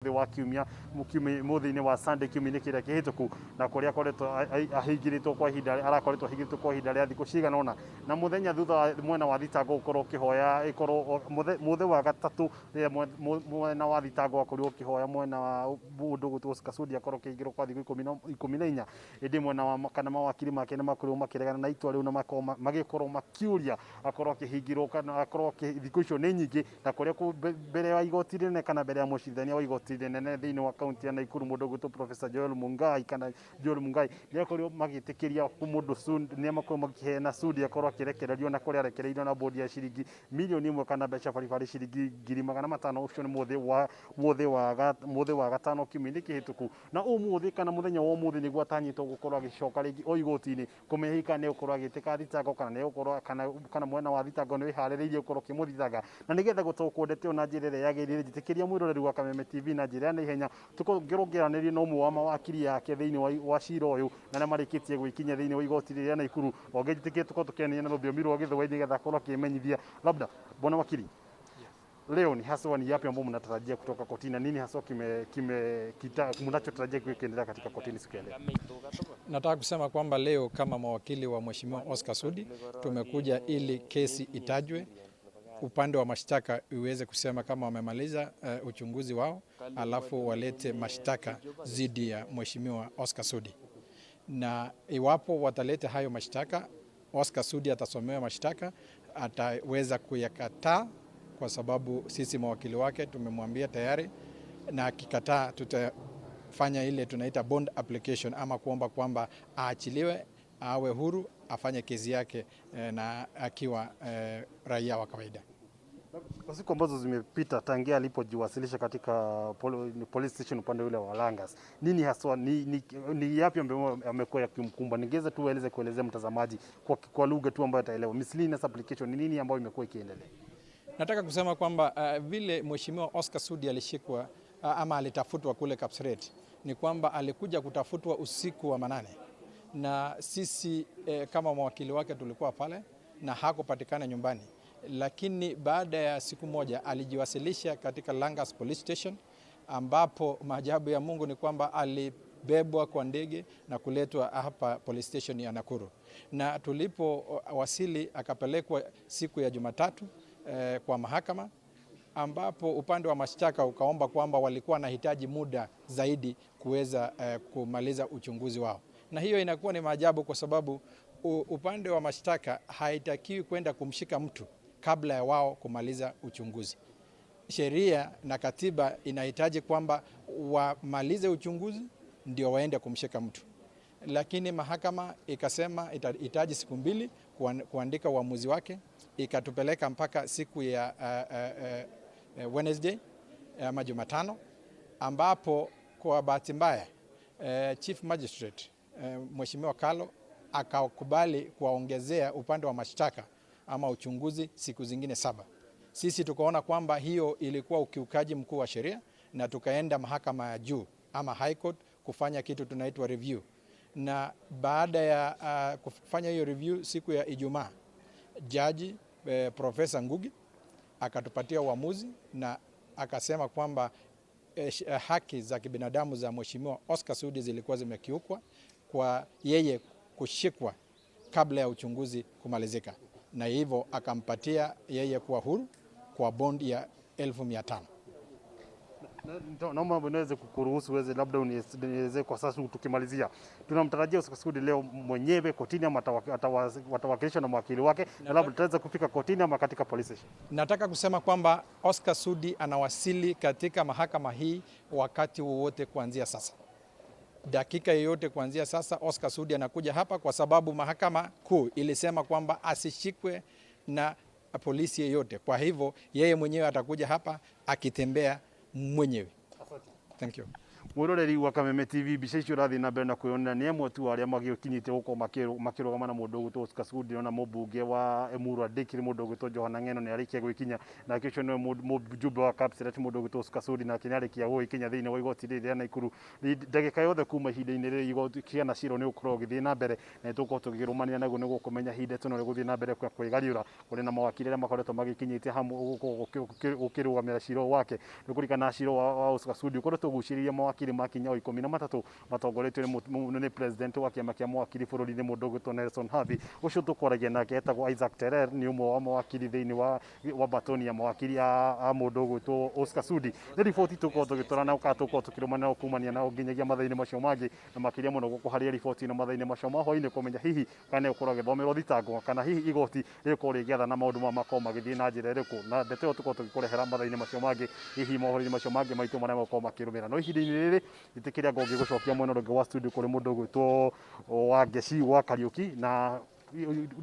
Wa kiumia mũthĩ-inĩ wa Sunday kiumia-inĩ kĩrĩa kĩhĩtũku, na kũrĩa akoretwo ahingĩrĩtwo kwa ihinda, arakoretwo ahingĩrĩtwo kwa ihinda rĩa thikũ cigana ũna. Na mũthenya thutha wa mwena wa thitango gũkorwo ũkĩhoya ĩkorwo mũthĩ wa gatatũ, rĩrĩa mwena wa thitango wakorirwo ũkĩhoya mwena wa mũndũ ũgwĩtwo Oscar Sudi akorwo akĩhingĩrwo kwa thikũ 14, ĩndĩ mwena wa kana mawakiri make nĩ makorirwo makĩregana na itua rĩu na makorwo magĩkorwo makiũria akorwo akĩhingĩrwo kana akorwo thikũ icio nĩ nyingĩ. Na kũrĩa mbere ya igoti rĩnene kana mbere ya mũcirithania wa igoti rĩnene thĩinĩ wa kaunti ya Nakuru, mũndũ ũgwĩtwo Professor Joel Mungai kana Joel Mungai, nĩ akorirwo magĩtĩkĩria mũndũ nĩ makorwo makĩheana Sudi akorwo akĩrekererio, na kũrĩa arekereirio na bodi ya ciringi mirioni 1 kana mbeca baribari ciringi 500,000. Ũcio nĩ mũthĩ wa gatano kiumia-inĩ kĩhĩtũku. Na ũmũthĩ kana mũthenya wa ũmũthĩ nĩguo atanyĩtwo gũkorwo agĩcoka rĩngĩ o igoti-inĩ kũmenya hihi kana nĩ gũkorwo agĩtĩka thitango kana nĩ gũkorwo kana mwena wa thitango nĩ wĩharĩrĩirie gũkorwo ũkĩmũthitanga. Na nĩgetha gũtaũkwo ndeto ĩyo na njĩra ĩrĩa yagĩrĩire, njĩtĩkĩria mwĩroreri wa Kameme TV na njĩra ya naihenya tũkorwo ngĩaranĩria na ũmwe wa mawakiri yake thĩinĩ wa cira ũyũ na arĩa marĩkĩtie gwĩkinyia thĩinĩ wa igoti rĩrĩa Nakuru. Ongĩnjĩtĩkĩria tũkorwo tũkĩaranĩria na rũthiomi rwa Gĩthwaĩri nĩgetha akorwo akĩmenyithia. Labda bwana wakili, leo ni haswa ni yapi ambayo mnatarajia kutoka kotini na nini haswa kime, kime kita, mnachotarajia kiendelea katika kotini siku ya leo? Nataka kusema kwamba leo kama mawakili wa Mheshimiwa Oscar Sudi tumekuja ili kesi itajwe, upande wa mashtaka iweze kusema kama wamemaliza uchunguzi wao, alafu walete mashtaka dhidi ya Mheshimiwa Oscar Sudi, na iwapo wataleta hayo mashtaka, Oscar Sudi atasomewa mashtaka, ataweza kuyakataa kwa sababu sisi mawakili wake tumemwambia tayari, na akikataa tutafanya ile tunaita bond application ama kuomba kwamba aachiliwe, awe huru, afanye kesi yake na akiwa raia wa kawaida. Kwa siku ambazo zimepita tangia alipojiwasilisha katika police station upande ule wa Langas, nini haswa ni yapi ambayo amekuwa yakimkumba? Ningeweza tu ueleze kuelezea mtazamaji kwa lugha tu ambayo ataelewa. Miscellaneous application ni nini ambayo imekuwa ikiendelea? Nataka kusema kwamba vile Mheshimiwa Oscar Sudi alishikwa ama alitafutwa kule Kapseret ni kwamba alikuja kutafutwa usiku wa manane, na sisi kama mawakili wake tulikuwa pale na hakupatikana nyumbani, lakini baada ya siku moja alijiwasilisha katika Langas Police Station, ambapo maajabu ya Mungu ni kwamba alibebwa kwa ndege na kuletwa hapa police station ya Nakuru, na tulipowasili akapelekwa siku ya Jumatatu kwa mahakama ambapo upande wa mashtaka ukaomba kwamba walikuwa wanahitaji muda zaidi kuweza kumaliza uchunguzi wao, na hiyo inakuwa ni maajabu kwa sababu upande wa mashtaka haitakiwi kwenda kumshika mtu kabla ya wao kumaliza uchunguzi. Sheria na katiba inahitaji kwamba wamalize uchunguzi ndio waende kumshika mtu, lakini mahakama ikasema itahitaji siku 2 kuandika uamuzi wake, ikatupeleka mpaka siku ya Wednesday ama Jumatano, ambapo kwa bahati mbaya Chief Magistrate Mheshimiwa Kalo akakubali kuwaongezea upande wa mashtaka ama uchunguzi siku zingine 7. Sisi tukaona kwamba hiyo ilikuwa ukiukaji mkuu wa sheria na tukaenda mahakama ya juu ama High Court kufanya kitu tunaitwa review. Na baada ya kufanya hiyo review siku ya Ijumaa, jaji Profesa Ngugi akatupatia uamuzi na akasema kwamba haki za kibinadamu za Mheshimiwa Oscar Sudi zilikuwa zimekiukwa kwa yeye kushikwa kabla ya uchunguzi kumalizika, na hivyo akampatia yeye kuwa huru kwa bond ya 500,000. Naomba niweze kukuruhusu uweze labda unielezee kwa sasa tukimalizia. Tunamtarajia Oscar Sudi leo mwenyewe kotini ama watawakilishwa na mwakili wake, na labda tutaweza kufika kotini ama katika police station? Nataka kusema kwamba Oscar Sudi anawasili katika mahakama hii wakati wowote kuanzia sasa. Dakika yoyote kuanzia sasa Oscar Sudi anakuja hapa kwa sababu mahakama kuu ilisema kwamba asishikwe na polisi yeyote. Kwa hivyo yeye mwenyewe atakuja hapa akitembea mwenyewe. Thank you. Mwiroreri wa Kameme TV, mbica icio ũrathiĩ na mbere na kwĩyonera nĩ amwe tu arĩa magĩkinyĩte gũkorwo makĩrũgama na mũndũ ũgwĩtwo Oscar Sudi. Ona mũmbunge wa Emurua Dikirr, mũndũ ũgwĩtwo Johana Ng'eno, nĩ arĩkia gwĩkinya. Nake ũcio nĩwe mũjumbe wa Kapseret, mũndũ ũgwĩtwo Oscar Sudi, nake nĩ arĩkia gũgĩkinya thĩinĩ wa igoti rĩrĩ rĩa Naikuru. Ndagĩka yothe kuma ihinda-inĩ rĩrĩ igoti kĩana cira nĩ ũgũkorwo ũgĩthiĩ na mbere, na nĩtũgũkorwo tũkĩrũmanĩra naguo nĩguo kũmenya ihinda tũno rĩgũthiĩ na mbere kwĩgariũra. Kũrĩ na mawakiri arĩa makoretwo magĩkinyĩte hamwe gũkĩrũgamĩra cira wake. Nĩ kũririkana cira wa Oscar Sudi ũkoretwo ũgucĩrĩirie mawakiri makinya o 13 matongoretio nĩ president wa kĩama kĩa mawakiri bũrũri-inĩ, mũndũ ũgwĩtwo Nelson Havi. Ũcio tũkwaragia nake etagwo Isaac Terer, nĩ ũmwe wa mawakiri thĩinĩ wa batoni ya mawakiri a mũndũ ũgwĩtwo Oscar Sudi. Nĩ riboti tũkorwo tũgĩtwara na kana tũkorwo tũkĩrũmanĩra kumania nao nginyagia mathaa-inĩ macio mangĩ, na makĩria mũno gũkũharĩria riboti ĩno mathaa-inĩ macio ma hwaĩ-inĩ, kũmenya hihi kana nĩ ũkorwo agĩthomerwo thitango kana hihi igoti rĩgũkorwo rĩgĩathana maũndũ maya makorwo magĩthiĩ na njĩra ĩrĩkũ. Na ndeto ĩyo tũkorwo tũgĩkũrehera mathaa-inĩ macio mangĩ, hihi mohoro-inĩ macio mangĩ maitũ marĩa megũkorwo makĩrũmĩrĩra. No ihinda-inĩ rĩrĩ ĩtĩkĩria ngorwo ngĩgũcokia mwena ũrĩa ũngĩ wa studio kũrĩ mũndũ ũgwĩtwo Wangeci wa Kariũki, na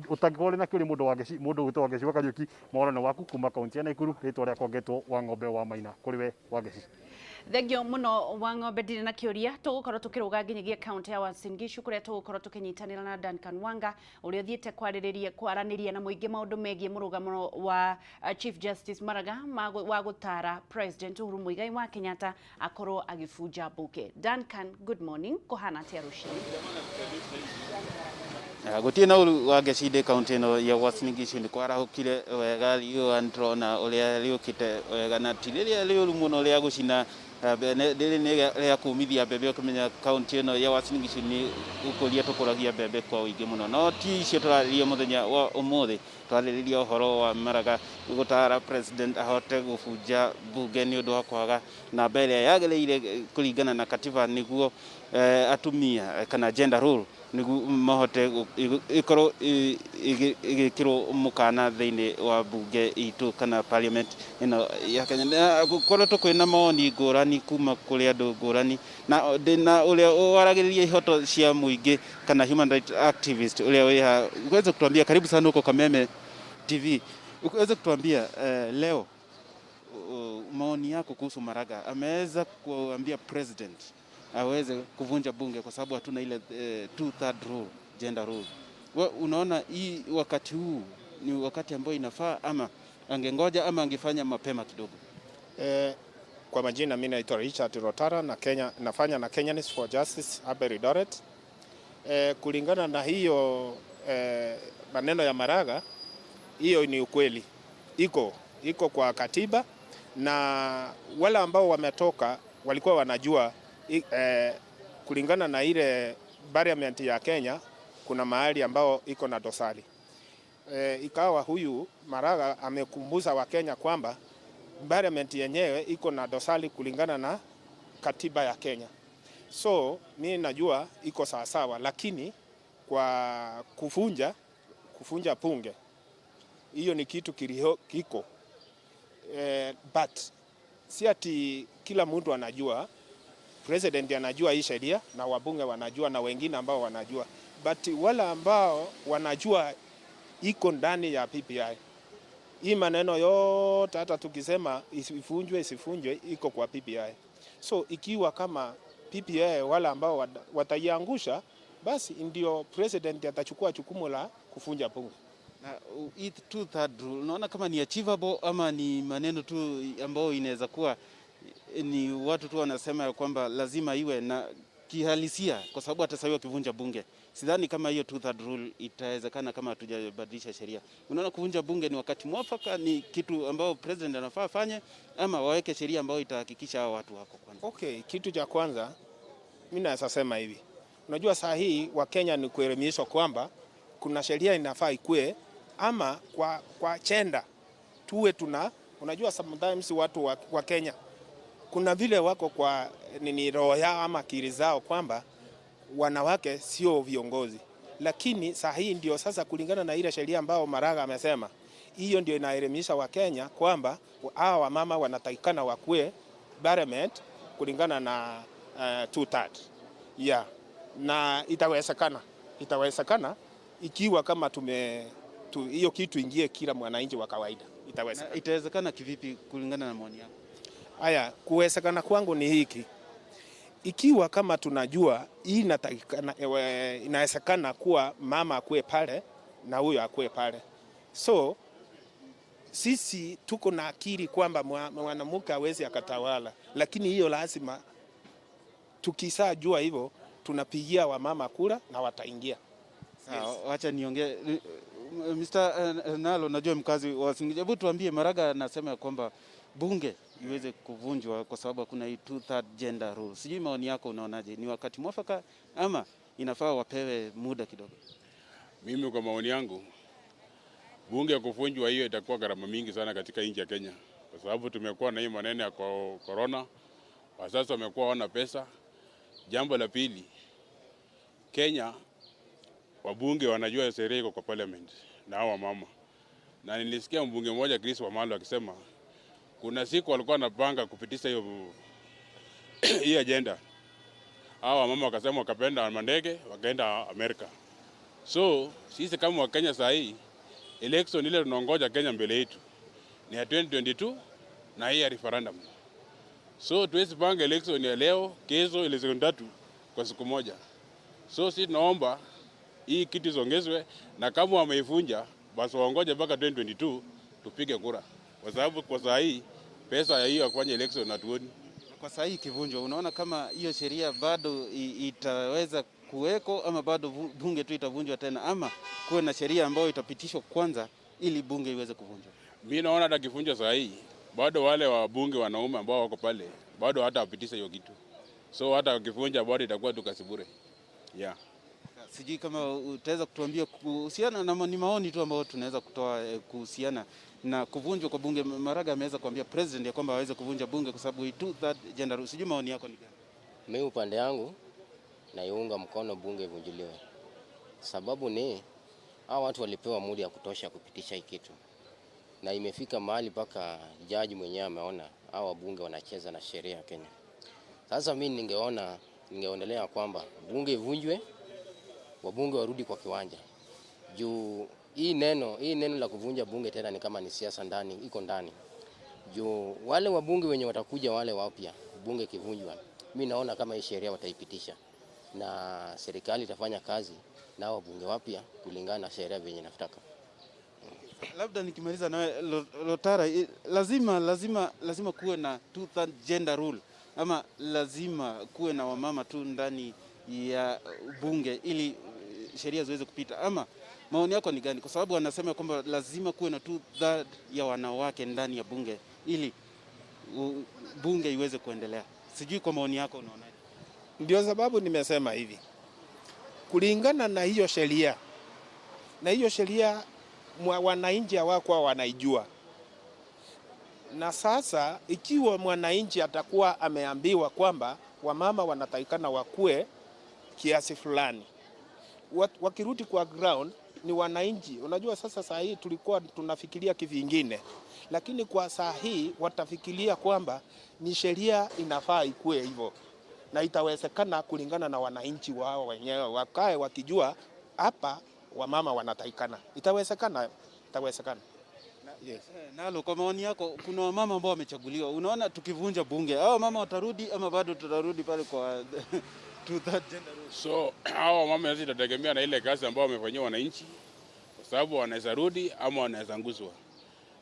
ũtangĩkorwo ũrĩ na kĩũria mũndũ Wangeci, mũndũ ũgwĩtwo Wangeci wa Kariũki, mohoro nĩ waku kuma kaunti ya Naikuru. Rĩtwa rĩakwa ngetwo wa ng'ombe wa Maina. Kũrĩ we Wangeci. Thengio muno wa ng'ombe, ndirĩ na kĩũria. Tũgũkorwo tũkĩrũga nginyagia kaunti ya Uasin Gishu, kũrĩa tũgũkorwo tũkĩnyitanĩra na Duncan Wanga, ũrĩa ũthiĩte kwarĩrĩria kwaranĩria na mũingĩ maũndũ megiĩ mũrũgamo wa Chief Justice Maraga wa gũtara President Uhuru Muigai wa Kenyatta akorwo agĩbunja mbunge. Duncan, good morning, kũhana atĩa rũcinĩ? Gũtirĩ na ũru wa ngeci ndĩ kaunti ĩno ya Uasin Gishu. Nĩ kwarahũkire wega, riũa nĩtũrona ũrĩa rĩũkĩte wega, na ti rĩrĩa rĩũru mũno rĩa gũcina rĩrĩ nĩ rĩa kũmithia mbembe. Ũkĩmenya kaunti ĩno ya Uasin Gishu nĩ gũkũria tũkũragia mbembe kwa ũingĩ mũno, no ti icio tũrarĩrĩria mũthenya wa ũmũthĩ. Twarĩrĩria ũhoro wa Maraga gũtara president ahote gũbunja mbunge nĩ ũndũ wa kwaga namba ĩrĩa yagĩrĩire kũringana na katiba, nĩguo atumia kana gender role nĩguo mahote ĩkorwo ĩgĩkĩrwo mũkana thĩinĩ wa mbunge itũ kana parliament ĩno ya Kenya. Na gũkoretwo kwĩna mawoni ngũrani kuma kũrĩ andũ ngũrani, na ndĩna ũrĩa waragĩrĩria ihoto cia mũingĩ kana human rights activist ũrĩa wĩ haha. Uweze kutuambia, karibu sana huko Kameme TV, uweze kutuambia leo maoni yako kuhusu Maraga ameweza kuambia president aweze kuvunja bunge kwa sababu hatuna ile two third rule, gender rule. Unaona hii wakati huu ni wakati ambao inafaa, ama angengoja ama angefanya mapema kidogo? Kwa majina mimi naitwa Richard Rotara na Kenya, nafanya na Kenyans for Justice hapa Eldoret. Kulingana na hiyo maneno ya Maraga, hiyo ni ukweli, iko kwa katiba, na wale ambao wametoka walikuwa wanajua kulingana na ile parliament ya Kenya kuna mahali ambao iko na dosari. Ikawa huyu Maraga amekumbuza Wakenya kwamba parliament yenyewe iko na dosari kulingana na katiba ya Kenya. So mi najua iko sawasawa, lakini kwa kufunja bunge hiyo ni kitu kiko but si ati kila mtu anajua. President anajua hii sheria na wabunge wanajua na wengine ambao wanajua, but wale ambao wanajua iko ndani ya BBI. Hii maneno yote hata tukisema isifunjwe isifunjwe, iko kwa BBI. So ikiwa kama BBI wale ambao wataiangusha, basi ndio president atachukua jukumu la kufunja bunge. Na hii two third rule unaona kama ni achievable ama ni maneno tu ambayo inaweza kuwa ni watu tu wanasema ya kwamba lazima iwe na kihalisia, kwa sababu hata sasa wakivunja bunge sidhani kama hiyo two third rule itawezekana kama hatujabadilisha sheria. Unaona kuvunja bunge ni wakati mwafaka, ni kitu ambao president anafaa afanye, ama waweke sheria ambayo itahakikisha hao watu wako kwanza? Okay, kitu cha kwanza mimi naweza sema hivi. Unajua saa hii Wakenya ni kuelimishwa kwamba kuna sheria inafaa ikue ama kwa gender tuwe tuna, unajua sometimes watu wa Kenya kuna vile wako kwa nini roho yao ama akili zao kwamba wanawake sio viongozi, lakini saa hii ndio sasa kulingana na ile sheria ambao Maraga amesema, hiyo ndio inaelimisha Wakenya kwamba hawa wamama wanatakikana wakue parliament kulingana na two third. Yeah. Na itawezekana ikiwa kama hiyo kitu ingie kila mwananchi wa kawaida, itawezekana. Itawezekana kivipi kulingana na maoni yako? Haya, kuwezekana kwangu ni hiki. Ikiwa kama tunajua hii inawezekana kuwa mama akuwe pale na huyo akuwe pale, so sisi tuko na akili kwamba mwanamke hawezi akatawala, lakini hiyo lazima tukishajua hivyo tunapigia wamama kura na wataingia. Sawa, wacha niongee. Mr. Nalo, najua mkazi wa Uasin Gishu. Hebu tuambie, Maraga anasema ya kwamba bunge iweze kuvunjwa kwa sababu hakuna hii two third gender rule. Sijui maoni yako, unaonaje? Ni wakati mwafaka ama inafaa wapewe muda kidogo? Mimi kwa maoni yangu, bunge kuvunjwa hiyo itakuwa gharama mingi sana katika nchi ya Kenya, kwa sababu tumekuwa na hii maneno ya corona, kwa sasa wamekuwa hawana pesa. Jambo la pili, Kenya wabunge wanajua sheria iko kwa parliament na hawa mama, na nilisikia mbunge mmoja Chris Wamalwa akisema kuna siku walikuwa wanapanga kupitisha hiyo agenda, hawa wamama wakasema wakapenda mandege wakaenda Amerika. So sisi kama Wakenya saa hii election ile tunaongoja Kenya mbele yetu ni ya 2022 na hii ya referendum. So tuwezi panga election ya leo, kesho, election tatu kwa siku moja. So sisi tunaomba hii kitu isongezwe, na kama wameivunja basi waongoje mpaka 2022 tupige kura, kwa sababu kwa saa hii pesa ya hiyo ya kufanya election hatuoni. Kwa saa hii ikivunjwa, unaona kama hiyo sheria bado itaweza kuweko ama bado bunge tu itavunjwa tena, ama kuwe na sheria ambayo itapitishwa kwanza ili bunge iweze kuvunjwa? Mi naona hata kivunjwa saa hii bado wale wabunge wanaume ambao wako pale bado hata wapitisha hiyo kitu, so hata wakivunja bado itakuwa tu kazi bure, yeah. Sijui kama utaweza kutuambia kuhusiana na ni maoni tu ambayo tunaweza kutoa kuhusiana na kuvunjwa kwa bunge. Maraga ameweza kuambia president ya kwamba aweze kuvunja bunge kwa sababu two third gender rule. Sijui maoni yako ni gani? Mimi upande yangu naiunga mkono bunge ivunjiliwe. Sababu ni hawa watu walipewa muda ya kutosha kupitisha hii kitu, na imefika mahali mpaka jaji mwenyewe ameona hawa wabunge wanacheza na sheria ya Kenya. Sasa mimi ningeonelea kwamba bunge ivunjwe, wabunge warudi kwa kiwanja. Juu hii neno la kuvunja bunge tena ni kama ni siasa ndani, iko ndani. Juu wale wabunge wenye watakuja wale wapya, bunge kivunjwa, mi naona kama hii sheria wataipitisha na serikali itafanya kazi na wabunge wapya kulingana na sheria venye nataka. Labda nikimaliza nawe Lotara, lazima lazima lazima kuwe na two third gender rule ama lazima kuwe na wamama tu ndani ya bunge ili sheria ziweze kupita, ama maoni yako ni gani? Kwa sababu wanasema kwamba lazima kuwe na two third ya wanawake ndani ya bunge ili bunge iweze kuendelea. Sijui kwa maoni yako unaonaje? Ndio sababu nimesema hivi, kulingana na hiyo sheria, na hiyo sheria wananchi hawakuwa wanaijua, na sasa ikiwa mwananchi atakuwa ameambiwa kwamba wamama wanatakikana wakue kiasi fulani, wakirudi kwa ground ni wananchi. Unajua sasa saa hii tulikuwa tunafikiria kivingine, lakini kwa saa hii watafikiria kwamba ni sheria inafaa ikue hivyo na itawezekana kulingana na wananchi wao wenyewe, wakae wakijua hapa wamama wanatakikana. Itawezekana, itawezekana. Yes. Nalo, kwa maoni yako, kuna wamama ambao wamechaguliwa, unaona tukivunja bunge hao mama watarudi ama bado tutarudi pale kwa two third gender rule? So hawa mama sasa itategemea na ile kazi ambayo wamefanyia wananchi, kwa sababu wanaweza rudi ama wanaweza anguswa.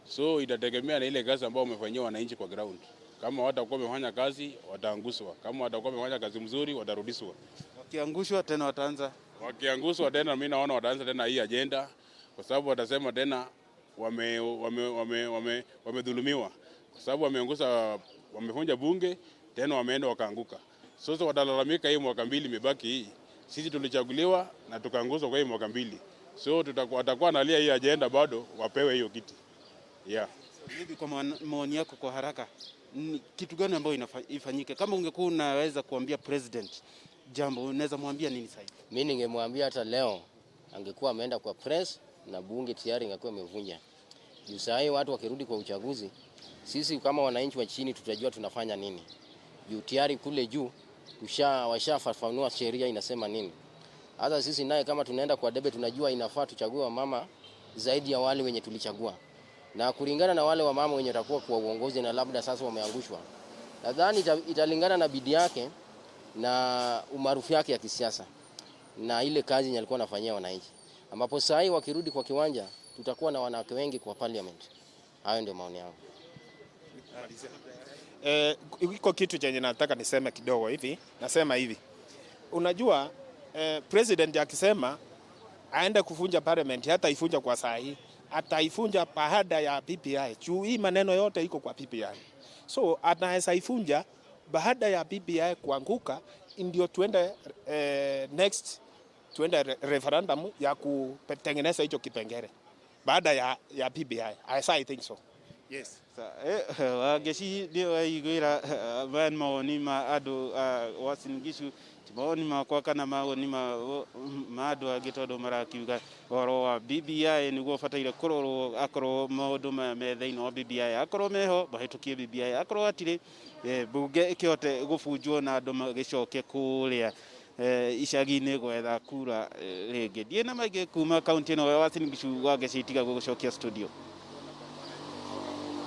So itategemea na ile kazi ambayo wamefanyia wananchi kwa ground. Kama watakuwa wamefanya kazi wataanguswa, kama watakuwa wamefanya kazi mzuri watarudishwa. Wakiangushwa tena wataanza Wakianguswa tena, mimi naona wataanza tena hii agenda, kwa sababu watasema tena wamedhulumiwa kwa sababu wameangusa, wamevunja bunge tena wameenda wakaanguka. Sasa watalalamika hii mwaka 2 imebaki hii, sisi tulichaguliwa na tukaanguswa kwa hii mwaka 2, so watakuwa nalia hii agenda bado wapewe hiyo kiti, yeah. Maybe kwa maoni yako kwa haraka, ni kitu gani ambayo ifanyike? Kama ungekuwa unaweza kuambia president jambo, unaweza mwambia nini sasa hivi? Mi ningemwambia hata leo angekuwa ameenda kwa press na bunge tayari ingekuwa imevunja. Juu saa hii watu wakirudi kwa uchaguzi, sisi kama wananchi wa chini tutajua tunafanya nini. Juu tayari kule juu washafafanua sheria inasema nini. Hata sisi naye kama tunaenda kwa debe tunajua inafaa tuchague wamama zaidi ya wale wenye tulichagua. Na kulingana na wale wamama wenye watakuwa kwa uongozi na labda sasa wameangushwa, nadhani italingana na bidii yake. na umaarufu yake ya kisiasa na ile kazi yenye alikuwa anafanyia wananchi, ambapo saa hii wakirudi kwa kiwanja tutakuwa na wanawake wengi kwa parliament. Hayo ndio maoni yangu. Iko kitu chenye nataka niseme kidogo hivi. Nasema hivi, unajua president akisema aende kuvunja parliament, hata ifunja kwa saa hii, ataifunja baada ya BBI. Juu hii maneno yote iko kwa BBI, so anaweza ifunja baada ya BBI kuanguka, ndio tuende next tuende referendum ya kutengeneza hicho kipengele baada ya BBI. I think so. Yes. Wangeci nä waiguä ra mawoni ma andå a Uasin Gishu, ti mawoni makwa kana mawoni ma andå angä, tondå marakiuga ũhoro wa BBI nĩguo ũbataire kũrorwo. Akorwo maũndũ maya me thĩinĩ wa BBI, akorwo meho mahĩtũkie BBI, akorwo hatirĩ, mbunge ĩkĩhote gũbunjwo na andũ magĩcoke kũrĩa icagi-inĩ gwetha kura rĩngĩ. Ndiĩ na maingĩ kuma kaunti ĩno ya Uasin Gishu. Wangeci, tiga gũgũcokia studio.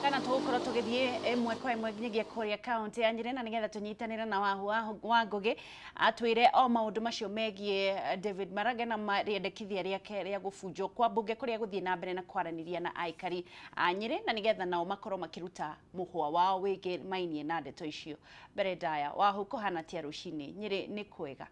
Kana tũgũkorwo tũgĩthiĩ ĩmwe kwa ĩmwe nginyagia kũrĩa kaunti ya Nyĩrĩ na nĩgetha tũnyitanĩre na Wahu wa Ngũgĩ atwĩre o maũndũ macio megiĩ David Maraga na rĩendekithia rĩake rĩa gũbunjwo kwa mbunge, kũrĩa gũthiĩ na mbere na kwaranĩria na aikari a Nyĩrĩ na nĩgetha nao makorwo makĩruta mũhwa wao wĩgiĩ mainie na ndeto icio. Mbere ndaya, Wahu, kũhana tia rũcinĩ Nyĩrĩ? Nĩ kwega?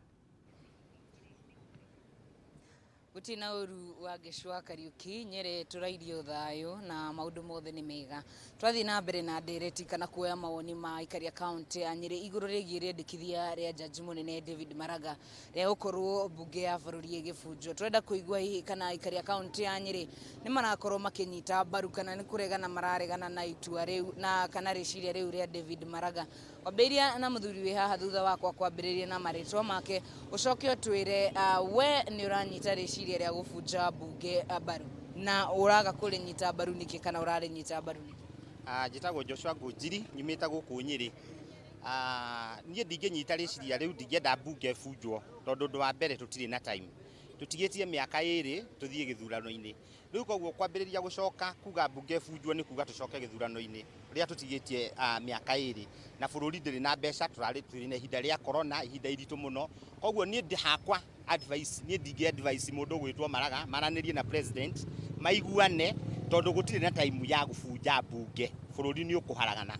Gũtirĩ na ũru wa Ngeci wa Kariũki. Nyĩrĩ tũrairio thayũ na maũndũ mothe nĩ mega. Twathiĩ na mbere na ndereti kana kuoya mawoni ma aikari a kaunti ya Nyĩrĩ igũrũ rĩgiĩ rĩendekithia rĩa jaji mũnene David Maraga rĩa gũkorwo mbunge ya bũrũri ĩgĩbunjwo. Tũrenda kũigua hihi kana aikari a kaunti ya Nyĩrĩ nĩ marakorwo makĩnyita mbaru kana nĩ kũregana mararegana na itua rĩu na kana rĩciria rĩu rĩa David Maraga. Wambĩrĩria na mũthuri wĩ haha thutha wakwa, kwambĩrĩria na marĩtwa make, ũcoke ũtwĩre we nĩ ũranyita rĩciria rĩa gũbunja mbunge mbaru na ũraga kũrĩnyita mbaru nĩkĩ, kana ũrarĩnyita mbaru nĩkĩ? Njĩtagwo Joshua Ngũnjiri, nyumĩte gũkũ Nyĩrĩ. Niĩ ndingĩnyita rĩciria rĩu, ndingĩenda mbunge ĩbunjwo, tondũ ũndũ wa mbere tũtirĩ na time, tũtigĩtie mĩaka 2 tũthiĩ gĩthurano-inĩ rĩu. Koguo kwambĩrĩria gũcoka kuga mbunge ĩbunjwo nĩ kuga tũcoke gĩthurano-inĩ rĩrĩa tũtigĩtie mĩaka 2, na bũrũri ndĩrĩ na mbeca, tũrarĩ tũrĩ na ihinda rĩa corona, ihinda iritũ mũno. Koguo niĩ hakwa advice, niĩ ndingĩ advice mũndũ gwĩtwo Maraga maranĩrie na president maiguane, tondũ gũtirĩ na time ya gũbunja mbunge, bũrũri nĩ ũkũharagana.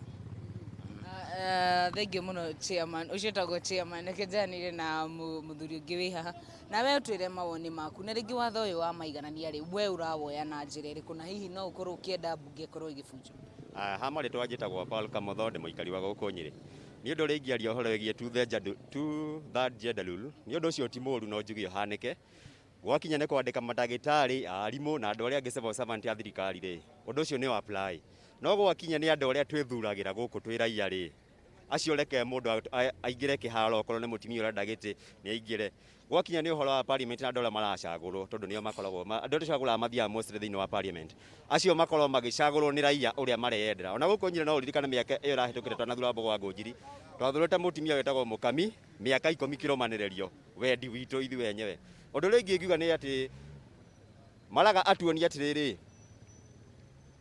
Thengiũ mũno, chairman. Ũcio ũtagwo chairman. Reke njaranĩrie na mũthuri ũngĩ wĩ haha, nawe ũtwĩre mawoni maku na rĩngĩ watho ũyũ wa maiganania rĩ, we ũrawoya na njĩra ĩrĩkũ, na hihi no ũkorwo ũkĩenda mbunge ĩkorwo ĩgĩbunjwo? Ha marĩtwa njĩtagwo Paul Kamotho, ndĩ mũikari wa gũkũ Nyĩrĩ. Nĩ ũndũ ũrĩa ingĩaria ũhoro wĩgiĩ two third gender rule, nĩ ũndũ ũcio ti mũũru, no njuge ũhanĩke. Gwakinya nĩ kwandĩka mandagĩtarĩ, arimũ na andũ arĩa angĩ civil servant a thirikari rĩ, ũndũ ũcio nĩ apply. No gwakinya nĩ andũ arĩa twĩthuragĩra gũkũ twĩ raia rĩ, acio reke mũndũ aingĩre kĩharo, okorwo nĩ mũtumia ũrenda gĩtĩ nĩ aingĩre. Gwakinya nĩ ũhoro wa parliament na andũ arĩa maracagũrwo, tondũ nĩo makoragwo andũ arĩa tũcagũraga mathiaga mostly thĩinĩ wa parliament, acio makorwo magĩcagũrwo nĩ raia ũrĩa mareyendera. Ona gũkũ Nyĩrĩ no ũririkane mĩaka ĩyo ĩrahĩtũkĩte twanathura Mbogo wa Ngũnjiri, twathurĩte mũtumia wĩtagwo Mũkami mĩaka 10 kĩrũmanĩrĩrio, wendi witũ ithuĩ enyewe. Ũndũ ũrĩa ingĩ ingiuga nĩ atĩ Maraga atuonie atĩrĩrĩ,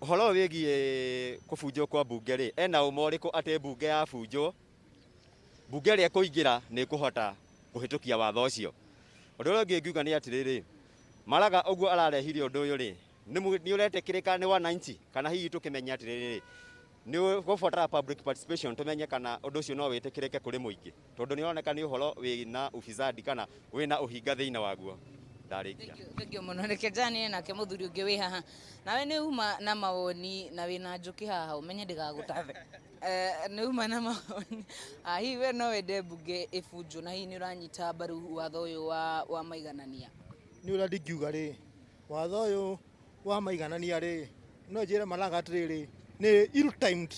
ũhoro ũyũ wĩgiĩ kũbunjwo kwa mbunge rĩ, ena ũma ũrĩkũ atĩ mbunge yabunjwo, mbunge ĩrĩa ĩkũingĩra nĩ ĩkũhota kũhĩtũkia watho ũcio? Ũndũ ũrĩa ũngĩ ingiuga nĩ atĩrĩrĩ, Maraga ũguo ararehire ũndũ ũyũ rĩ, nĩ ũretĩkĩrĩka nĩ wananchi, kana hihi tũkĩmenye atĩrĩrĩ, nĩ gũbatara public participation tũmenye kana ũndũ ũcio no wĩtĩkĩrĩke kũrĩ mũingĩ, tondũ nĩ ũroneka nĩ ũhoro wĩna ufisadi kana wĩna ũhinga thĩinĩ waguo. Ndarĩkia. Thengiũ mũno. Reke njaranĩrie nake mũthuri ũngĩ wĩ haha. Nawe nĩ uma na mawoni na wĩna njũkĩ haha, ũmenye ndĩgagũtathe. Nĩ uma na mawoni. Hihi we no wende mbunge ĩbunjwo, na hihi nĩ ũranyita mbaru watho ũyũ wa maiganania? Nĩ ũrĩa ndingiuga rĩ, watho ũyũ wa maiganania rĩ, no njĩre Maraga atĩrĩrĩ, nĩ ill timed,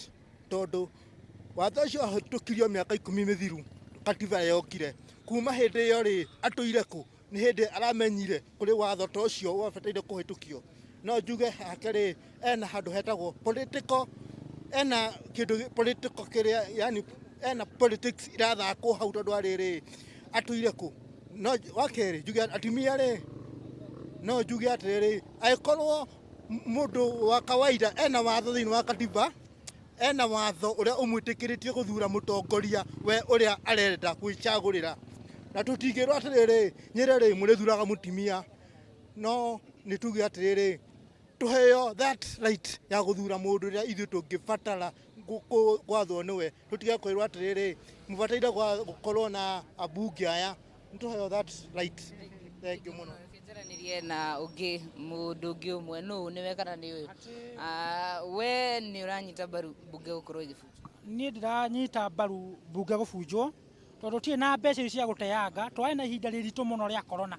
tondũ watho ũcio wahĩtũkirio mĩaka 10 mĩthiru, katiba yokire. Kuma hĩndĩ ĩyo rĩ, atũire kũ? Nĩ hĩndĩ aramenyire kũrĩ watho ta ũcio wabataire kũhĩtũkio? No njuge hake rĩ, ena handũ hetagwo political, ena kĩndũ political kĩrĩa, yani ena politics irathakwo hau, tondũ arĩrĩ atũire kũ? No wa kerĩ njuge atumia rĩ, no njuge atĩrĩrĩ, angĩkorwo mũndũ wa kawaida ena watho thĩinĩ wa katiba Ena watho ũrĩa ũmwĩtĩkĩrĩtie gũthura mũtongoria we ũrĩa arenda gwĩcagũrĩra, na tũtingĩrwo atĩrĩrĩ, Nyĩrĩ rĩ, mũrĩthuraga mũtumia. No nĩ tuge atĩrĩrĩ, tũheo that right ya gũthura mũndũ ũrĩa ithuĩ tũngĩbatara gwathwo nĩwe. Tũtige kwĩrwo atĩrĩrĩ, mũbataire gũkorwo na ambunge aya. Nĩ tũheo that right. Thank you mũno. Njaranĩrie na ũngĩ, mũndũ ũngĩ ũmwe. Nũ nĩwe kana nĩ ũyũ? Ah, we nĩ ũranyita mbaru mbunge gũkorwo ĩgĩbunjwo? Niĩ ndĩranyita mbaru mbunge gũbunjwo, tondũ tirĩ na mbeca ici cia gũteanga. Twarĩ na ihinda rĩritũ mũno rĩa corona,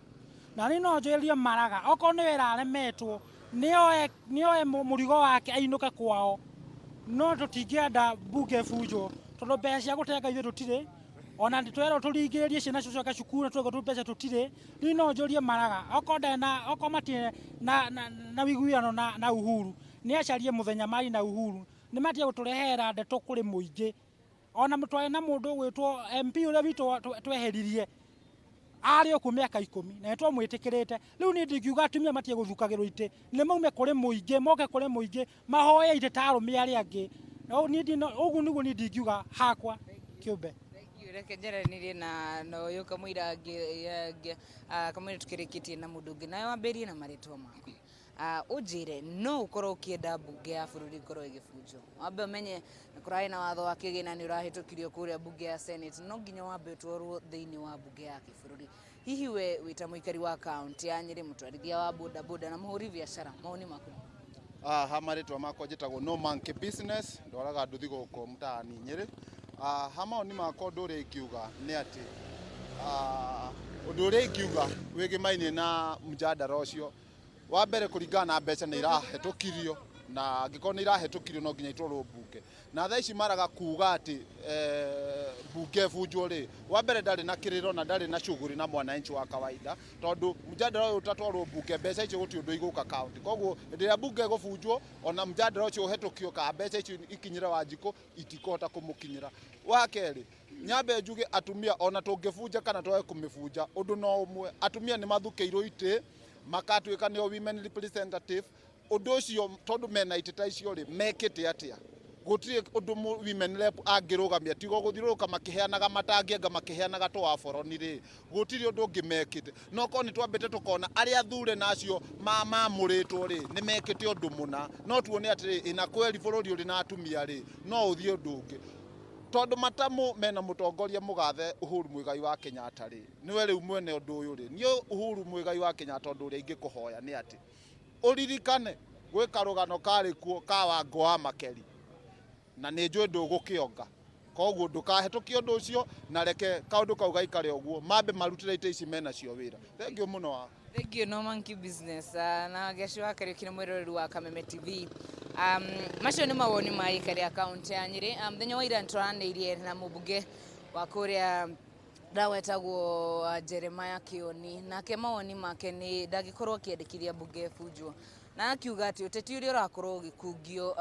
na niĩ no njũrie Maraga, okorwo nĩ wĩra aremetwo, nĩoe mũrigo wake ainũke kwao. No tũtingĩenda mbunge ĩbunjwo, tondũ mbeca cia gũtenga ithuĩ tũtirĩ. Ona twerwo tũringĩrĩrie ciana cicoke cukuru na twego mbeca tũtirĩ. Niĩ no njũrie Maraga, okorwo ndarĩ na, okorwo matirĩ na wĩiguano na Uhuru, nĩ acarie mũthenya mari na Uhuru, nĩ matige gũtũrehera ndeto kũrĩ mũingĩ. Ona twarĩ na mũndũ ũgwĩtwo MP ũrĩa witũ tweheririe, arĩ o kuo mĩaka 10, na nĩ twamwĩtĩkĩrĩte. Rĩu niĩ ndingiuga atumia matige gũthukagĩrwo itĩ, nĩ maume kũrĩ mũingĩ, moke kũrĩ mũingĩ, mahoe itĩ ta arũme arĩa angĩ. Ũguo nĩguo niĩ ndingiuga hakwa kĩũmbe. Reke njaranĩrie na ũyũ kamũira kamũira tũkĩrĩkĩtie na mũndũ ũngĩ. Nawe wambĩrĩrie na marĩtwa maku. Ũnjĩre, no ũkorwo ũkĩenda mbunge ya bũrũri ĩkorwo ĩgĩbunjwo? Wambe ũmenye nĩ kũrarĩ na watho wa kĩgĩna nĩ ũrahĩtũkirio kũrĩa mbunge ya Senate, no nginya wambe ũtwarwo thĩinĩ wa mbunge ya kĩbũrũri. Hihi we wĩ ta mũikari wa kaunti ya Nyĩrĩ, mũtwarithia wa bodaboda na mũhũri biacara, mawoni maku? Ha marĩtwa makwa njĩtagwo No Monkey Business, ndwaraga nduthi gũkũ mtaani Nyĩrĩ. Ha mawoni makwa, ũndũ ũrĩa ingiuga nĩ atĩ, ũndũ ũrĩa ingiuga wĩgĩmainie na mjadala ũcio wa mbere, kũringana na mbeca nĩ irahetũkirio, na angĩkorwo nĩ irahetũkirio, no nginya itwarwo mbunge. Na thaa ici Maraga kuga atĩ mbunge ĩbunjwo rĩ, wa mbere ndarĩ na kĩrĩro na ndarĩ na shughuli na mwananchi wa kawaida, tondũ mjadala ũyũ ũtatwarwo mbunge, mbeca icio gũtirĩ ũndũ igũka kaunti. Koguo hĩndĩ ĩrĩa mbunge ĩgũbunjwo, ona mjadala ũcio ũhetũkio kana mbeca icio ikinyĩre Wanjikũ, itikũhota kũmũkinyĩra. Wa kerĩ, nyambe njuge atumia, ona tũngĩbunja kana twage kũmĩbunja, ũndũ no ũmwe, atumia nĩ mathukĩirwo itĩ, makatuĩka nĩo women representative. Ũndũ ũcio, tondũ mena itĩ ta icio rĩ, mekĩte atĩa? Gũtirĩ ũndũ women rep angĩrũgamia tiga gũthiũrũrũka makĩheanaga matangi, anga makĩheanaga tũwaboroni rĩ, gũtirĩ ũndũ ũngĩ mekĩte. No korwo nĩ twambĩte tũkona arĩa athure na acio mamũrĩtwo rĩ, nĩ mekĩte ũndũ mũna, no tuone atĩrĩ, ĩna kweri bũrũri ũrĩ na atumia rĩ, no ũthiĩ ũndũ ũngĩ, tondũ matamu mena mũtongoria mũgathe Uhuru Muigai wa Kenyatta rĩ, nĩwe rĩu mwene ũndũ ũyũ rĩ. Niĩ Uhuru Muigai wa Kenyatta, ũndũ ũrĩa ingĩkũhoya nĩ atĩ ũririkane gwĩ karũgano karĩ kuo ka Wango wa Makeri, na nĩ njũĩ ndũgũkĩonga. Koguo ndũkahetũkie ũndũ ũcio, na reke kaũndũ kau gaikare ũguo, mambe marutĩre itĩ ici menacio wĩra. Thank you mũno wa Thank you, No Monkey Business, na Geci wa Kariuki na mwĩroreri wa Kameme TV. Macio nĩ mawoni ma aikari a kaunti ya Nyĩrĩ. Mũthenya wa ira nĩtũranĩirie na mũmbunge wa kũrĩa ndawetagwo Jeremiah Kioni, nake mawoni make nĩ ndangĩkorwo akĩendekithia mbunge ĩbunjwo, na akiuga atĩ ũteti ũrĩa ũrakorwo ũgĩkungio,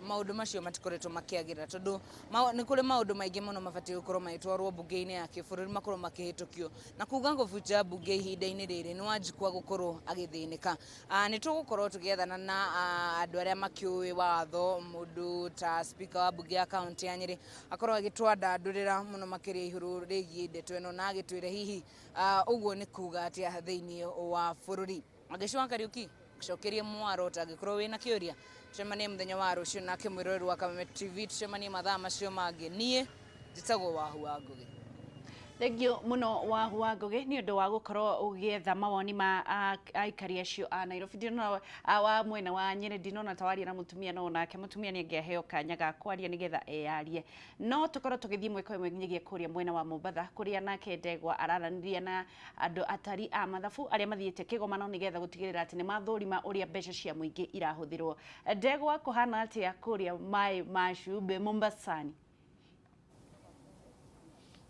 maũndũ macio matikoretwo makĩagĩrĩra, tondũ nĩ kũrĩ maũndũ maingĩ mũno mabatiĩ gũkorwo magĩtwarwo mbunge-inĩ ya kĩbũrũri makorwo makĩhĩtũkio, na kuga gũbunja mbunge ihinda-inĩ rĩrĩ nĩ Wanjikwa gũkorwo agĩthĩnĩka. Nĩ tũgũkorwo tũgĩethana na andũ arĩa makĩũĩ watho, mũndũ ta speaker wa mbunge ya kaunti ya Nyĩrĩ, akorwo agĩtwandandũrĩra mũno makĩria igũrũ rĩgiĩ ndeto ĩno, na agĩtwĩre hihi ũguo nĩ kuga atĩa thĩinĩ wa bũrũri. Wangeci wa Kariuki, cokerie mwaro tangĩkorwo wĩna kĩũria. Tucemanie mũthenya wa rũciũ, nake mwĩroreri wa Kameme TV tucemanie mathaa macio mangĩ. Niĩ njĩtagwo Wahu wa Ngũgĩ. Thank you muno, Wahu wa Ngũgĩ, nĩ ũndũ wa gũkorwo ũgĩetha mawoni ma aikari acio a Nairobi. Ndinona wa mwena wa Nyĩrĩ, ndinona ta waria na mũtumia, no nake mũtumia nĩ angĩaheo kanya ga kwaria nĩgetha eyarie. No tũkorwo tũgĩthiĩ mweka ĩmwe nginyagia kũrĩa mwena wa Mombatha, kũrĩa nake Ndegwa araranĩria na andũ atari a mathabu arĩa mathiĩte kĩgomano nĩgetha gũtigĩrĩra atĩ nĩ mathũrima ũrĩa mbeca cia mũingĩ irahũthĩrwo. Ndegwa, kũhana atĩa kũrĩa maĩ ma cumbĩ Mombasani?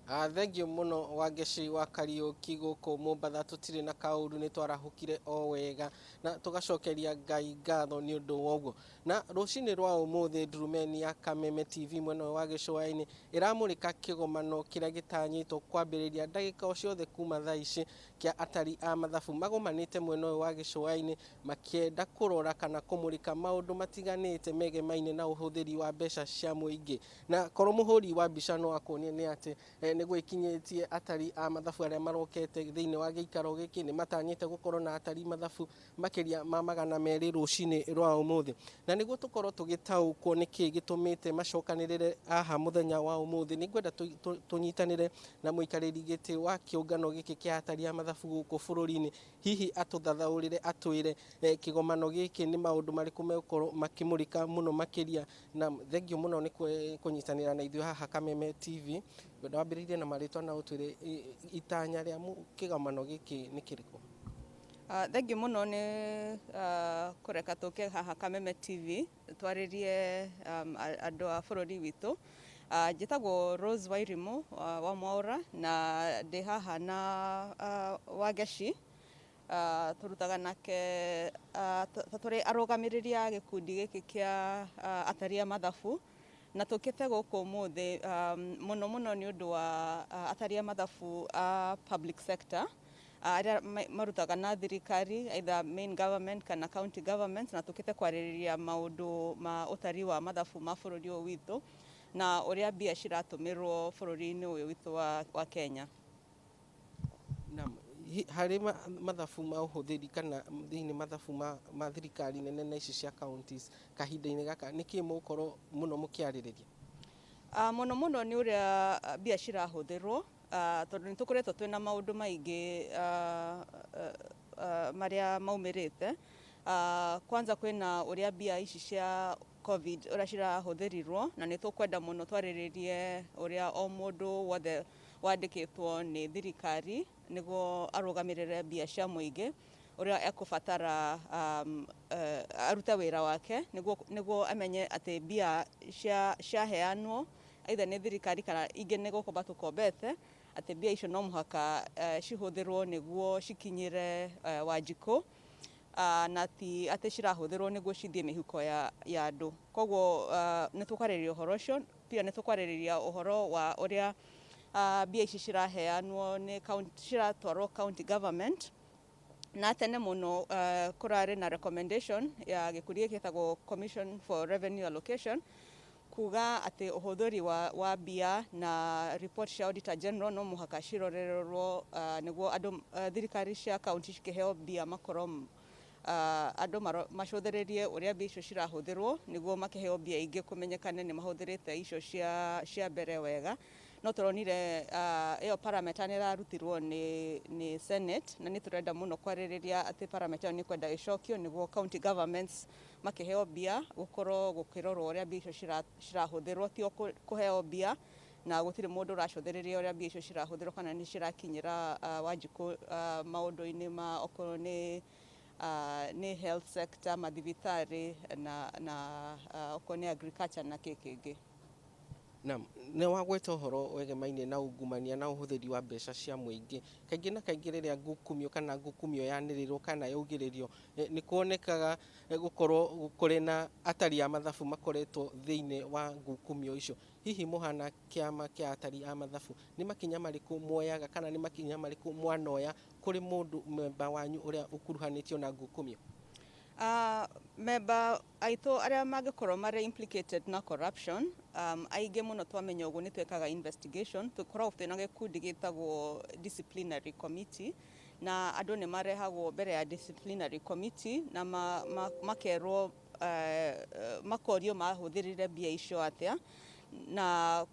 Thengio muno Wangeci wa Kariuki. Gũkũ Mombatha tũtirĩ na kaũru, nĩ twarahũkire o wega na tũgacokeria Ngai ngatho nĩ ũndũ wa ũguo. Na rũcinĩ rwa ũmũthĩ, ndurumeni ya Kameme TV mwena ũyũ wa gĩcũa-inĩ ĩramũrĩka kĩgomano kĩrĩa gĩtanyĩtwo kwambĩrĩria ndagĩka o ciothe kuma thaa ici kĩa atari a mathabu magomanĩte mwena ũyũ wa gĩcũa-inĩ, makĩenda kũrora kana kũmũrĩka maũndũ matiganĩte megemaine na ũhũthĩri wa mbeca cia mũingĩ. Na korwo mũhũri wa mbica no akuonie nĩ atĩ nĩguo ikinyĩtie atari a mathabu arĩa marokete thĩinĩ wa gĩikaro gĩkĩ. Nĩ matanyĩte gũkorwo na atari mathabu makĩria ma 200 rũcinĩ rwa ũmũthĩ. Na nĩguo tũkorwo tũgĩtaũkwo nĩkĩ gĩtũmĩte macokanĩrĩre haha mũthenya wa ũmũthĩ, nĩ ngwenda tũnyitanĩre na mũikarĩri gĩtĩ wa kĩũngano gĩkĩ kĩa atari a mathabu gũkũ bũrũri-inĩ, hihi atũthathaũrĩre, atwĩre kĩgomano gĩkĩ nĩ maũndũ marĩkũ megũkorwo makĩmũrĩka mũno makĩria. Na thengio mũno nĩ kũnyitanĩra na ithuĩ haha Kameme TV. Ngwenda wambĩrĩrie na marĩtwa na ũtwĩre itanya rĩa kĩgomano gĩkĩ nĩ kĩrĩkũ. Thengiũ mũno nĩ kũreka tũke haha Kameme TV twarĩrie andũ a bũrũri witũ. Njĩtagwo Rose Wairimu wa Mwaũra na ndĩ haha na Wangeci. Tũrutaga nake ta tũrĩ arũgamĩrĩri a gĩkundi gĩkĩ kĩa atari a mathabu, na tũkĩte gũkũ ũmũthĩ mũno mũno nĩ ũndũ wa atari a mathabu a public sector arĩa marutaga na thirikari, either main government kana county government, na tũkĩte kwarĩrĩria maũndũ ma ũtari wa mathabu ma bũrũri ũyũ witũ na ũrĩa mbia ciratũmĩrwo bũrũri-inĩ ũyũ witũ wa Kenya. Naam, harĩ mathabu ma ũhũthĩri kana thĩinĩ mathabu ma thirikari nene na ici cia counties kahinda-inĩ gaka, nĩkĩ mũgũkorwo mũno mũkĩarĩrĩria? Mũno mũno nĩ ũrĩa mbia cirahũthĩrwo, tondũ nĩ tũkoretwo twĩna maũndũ maingĩ marĩa maumĩrĩte. Kwanza kwĩna ũrĩa mbia ici cia COVID ũrĩa cirahũthĩrirwo, na nĩ tũkwenda mũno twarĩrĩrie ũrĩa o mũndũ wothe wandĩkĩtwo nĩ thirikari nĩguo arũgamĩrĩre mbia cia mũingĩ, ũrĩa ekũbatara arute wĩra wake nĩguo amenye atĩ mbia ciaheanwo either nĩ thirikari kana ingĩ nĩ gũkomba tũkombete, atĩ mbia icio no mũhaka cihũthĩrwo nĩguo cikinyĩre Wanjikũ, na ti atĩ cirahũthĩrwo nĩguo cithiĩ mĩhuko ya andũ. Koguo nĩ tũkwarĩrĩria ũhoro ũcio. Pia nĩ tũkwarĩrĩria ũhoro wa ũrĩa mbia ici ciraheanwo nĩ ciratwarwo county government, na tene mũno kũrarĩ na recommendation ya gĩkundi gĩkĩ gĩtagwo Commission for Revenue Allocation kuga atĩ ũhũthĩri wa mbia na report cia Auditor General no mũhaka cirorererwo nĩguo andũ thirikari cia county cikĩheo mbia makorwo andũ macũthĩrĩrie ũrĩa mbia icio cirahũthĩrwo nĩguo makĩheo mbia ingĩ kũmenyekane nĩ mahũthĩrĩte icio cia mbere wega. No tũronire ĩyo parameter nĩ ĩrarutirwo nĩ Senate, na nĩ tũrenda mũno kwarĩrĩria atĩ parameter ĩyo nĩ kwenda ĩcokio nĩguo county governments makĩheo mbia gũkorwo gũkĩrorwo ũrĩa mbia icio cirahũthĩrwo, ti o kũheo mbia na gũtirĩ mũndũ ũracũthĩrĩria ũrĩa mbia icio cirahũthĩrwo kana nĩ cirakinyĩra Wanjikũ maũndũ-inĩ ma okorwo nĩ health sector, mathibitarĩ na okorwo nĩ agriculture na kĩ kĩngĩ. Naam, nĩ wagweta ũhoro wegemaine na ungumania na ũhũthĩri wa mbeca cia mũingĩ. Kaingĩ na kaingĩ rĩrĩa ngukumio kana ngukumio yanĩrĩrwo kana yaugĩrĩrio, nĩ kuonekaga gũkorwo kũrĩ na atari a mathabu makoretwo thĩinĩ wa ngukumio icio. Hihi mũhana kĩama kĩa atari a mathabu, nĩ makinya marĩkũ muoyaga kana nĩ makinya marĩkũ mwanoya kũrĩ mũndũ memba wanyu ũrĩa ũkuruhanĩtio na ngukumio? Memba aitũ arĩa mangĩkorwo marĩ implicated na corruption, aingĩ mũno twamenya ũguo nĩ twĩkaga investigation. Tũkoragwo twĩna gĩkundi gĩtagwo disciplinary committee, na andũ nĩ marehagwo mbere ya disciplinary committee na makerwo makorio mahũthĩrire mbia icio atĩa, na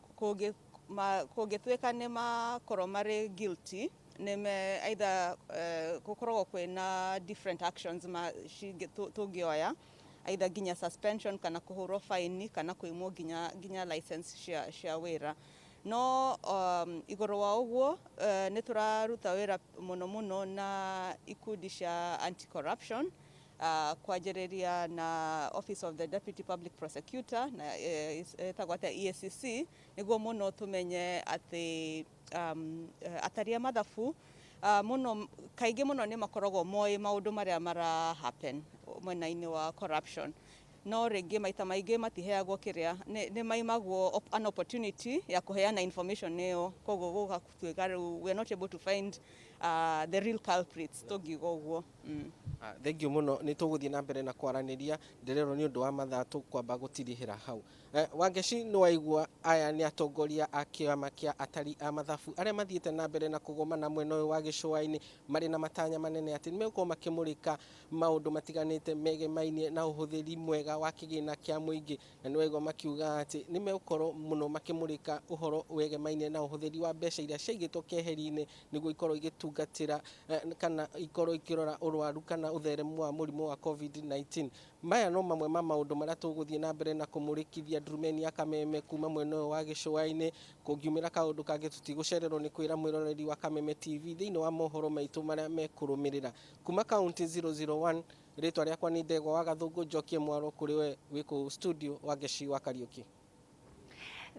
kũngĩtuĩka nĩ makorwo marĩ guilty, nĩ either gũkoragwo kwĩna different actions ma tũngĩoya, either nginya suspension kana kũhũrwo fine kana kũimwo nginya license cia wĩra. No igũrũ wa ũguo nĩ tũraruta wĩra mũno mũno na ikundi cia anti corruption, kwanjĩrĩria na Office of the Deputy Public Prosecutor na ĩtagwo atĩa, EACC, nĩguo mũno tũmenye atĩ atari a mathabu muno kaingĩ mũno nĩ makoragwo moĩ maũndũ marĩa mara happen mwena-inĩ wa corruption, no rĩngĩ maita maingĩ matiheagwo kĩrĩa nĩ maimagwo an opportunity ya kũheana information ĩyo, koguo gũgatuĩka rĩu we are not able to find the real culprits, tũngiuga ũguo. Thengiũ mũno, nĩ tũgũthiĩ na mbere na kwaranĩria, ndĩrerwo nĩ ũndũ wa mathaa tũkwamba gũtirihĩra hau. Wangeci, nĩ waigua aya nĩ atongoria a kĩama kĩa atari a mathabu arĩa mathiĩte na mbere na kũgomana mwena ũyũ wa gĩcũa-inĩ, marĩ na matanya manene atĩ nĩ megũkorwo makĩmũrĩka maũndũ matiganĩte megemainie na ũhũthĩri mwega wa kĩgĩna kĩa mũingĩ, na nĩ waigua makiuga atĩ nĩ megũkorwo mũno makĩmũrĩka ũhoro wegemainie na ũhũthĩri wa mbeca iria ciaigĩtwo keheri-inĩ nĩguo ikorwo igĩtungatĩra kana ikorwo ikĩrora ũrwaru kana ũtheremu wa mũrimũ wa COVID-19. Maya no mamwe ma maũndũ marĩa tũgũthiĩ na mbere na kũmũrĩkithia ndurumeni ya Kameme kuma mwena ũyũ wa gĩcũa-inĩ. Kũngiumĩra kaũndũ kangĩ, tũtigũcererwo nĩ kwĩra mwĩroreri wa Kameme TV thĩinĩ wa mohoro maitũ marĩa mekũrũmĩrĩra. Kuma kaunti 001, rĩtwa rĩakwa nĩ Ndegwa wa Gathũngũ, njokie mwaro kũrĩ we wĩ kũu studio, Wangeci wa Kariũki.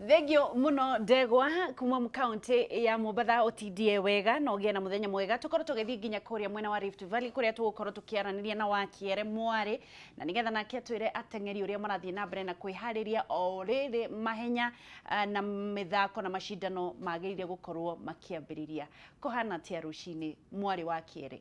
Thengio muno, Ndegwa, kuma kaunti ya Mombatha. Utindie wega na ũgĩe na mũthenya mwega. Tũkorwo tũgĩthiĩ nginya kũrĩa mwena wa Rift Valley, kũrĩa tũgũkorwo tũkĩaranĩria na Wakiere Mwari, na nĩgetha nake atwĩre ateng'eri ũrĩa marathiĩ na mbere na kwĩharĩria o rĩrĩ mahenya na mĩthako na macindano magĩrĩire gũkorwo makĩambĩrĩria. Kũhana atĩa rũcinĩ, Mwarĩ wa Kĩere?